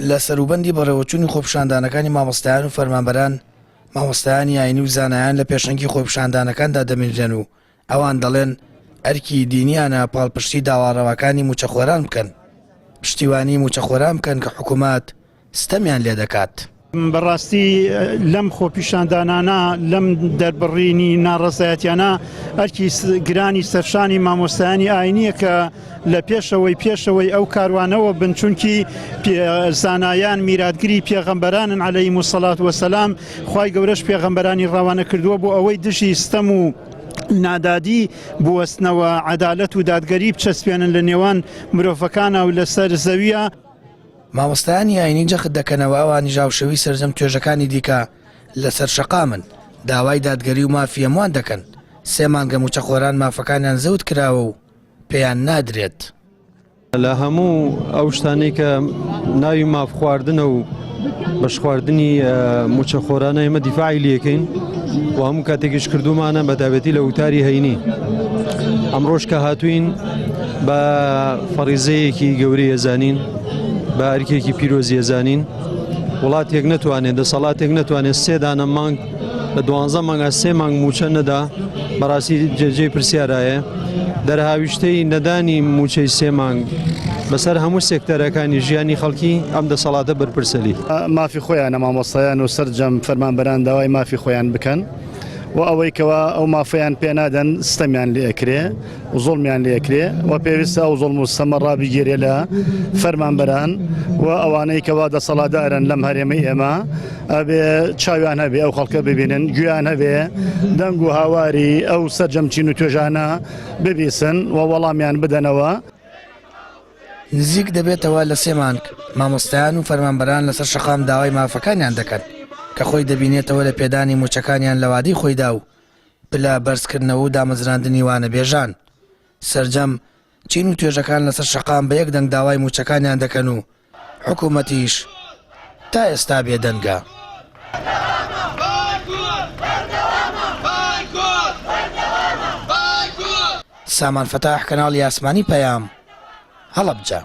لە سەروبەندی بەڕێوەچوونی خۆپیشاندانەکانی مامۆستایان و فەرمانبەران، مامۆستایانی ئاینی و زانایان لە پێشەنگی خۆپیشاندانەکاندا دەبینرێن و ئەوان دەڵێن ئەرکی دینیانە پاڵپشتی داوا ڕەواکانی مووچەخۆران بکەن، پشتیوانی مووچەخۆران بکەن کە حکومەت ستەمیان لێدەکات. بەڕاستی لەم خۆپیشاندانانە لەم دەربڕینی ناڕەزایەتیانە ئەرکی گرانی سەرشانی مامۆستایانی ئاینیە کە لە پێشەوەی پێشەوەی ئەو کاروانەوە بن چونکی زانایان میراتگری پێغەمبەرانن عەلەیهم الصلاة والسلام خوای گەورەش پێغەمبەرانی ڕەوانە کردووە بۆ ئەوەی دژی ستەم و نادادی بوەستنەوە عەدالەت و دادگەری بچەسپێنن لە نێوان مرۆڤەکانە و لەسەر زەویە. مامۆستایانی ئاینی جەخت دەکەنەوە ئەوانیش هاوشێوەی سەرجەم توێژەکانی دیکە لەسەر شەقامن، داوای دادگەری و مافی هەمووان دەکەن، سێ مانگە مووچەخۆران مافەکانیان زەوت کراوە و پێیان نادرێت. لە هەموو ئەو شتانەی کە ناوی ماف خواردنە و بەشخواردنی موچەخۆرانە ئێمە دیفاعی لەکەین و هەموو کاتێکیش کردومانە بە تابەتی لە وتاری هەینی ئەمڕۆژ کە هاتوین بە فەڕیزەیەکی گەورەی ئەزانین بە ئەرکێکی پیرۆزی ئەزانین وڵاتێک نەتوانێت دەسەڵاتێک نەتوانێت سێ دانە مانگ لە دوانزە مانگا سێ مانگ موچە نەدا بەڕاستی جێجێی پرسیارایە دەرهاویشتەی نەدانی موچەی سێ مانگ بەسەر هەموو سێکتەرەکانی ژیانی خەڵکی ئەم دەسەڵاتە بەرپرسەلی. مافی خۆیانە مامۆستایان و سەرجەم فەرمانبەران داوای مافی خۆیان بکەن و ئەوەی کەوا ئەو مافەیان پێ نادەن ستەمیان لێ ئەکرێ و زوڵمیان لێ ئەکرێ و پێویستە ئەو زوڵم و ستەمە ڕابگیرێ لە فەرمانبەران و ئەوانەی کەوا دەسەڵاتدارن لەم هەرێمەی ئێمە ئەبێ چاویان هەبێ ئەو خەڵکە ببینن گوێیان هەبێ دەنگ و هاواری ئەو سەرجەم چین و توێژانە ببیسن و وەڵامیان بدەنەوە. نزیک دەبێتەوە لە سێ مانگ، مامۆستایان و فەرمانبەران لەسەر شەقام داوای مافەکانیان دەکەن، کە خۆی دەبینێتەوە لە پێدانی مووچەکانیان لە وادەی خۆیدا و پلە بەرزکردنەوە و دامەزراندنی وانەبێژان. سەرجەم چین و توێژەکان لەسەر شەقام بە یەک دەنگ داوای مووچەکانیان دەکەن و حکوومەتیش تا ئێستا بێدەنگە. سامان فەتاح، کەناڵی ئاسمانی پەیام، هەڵەبجە.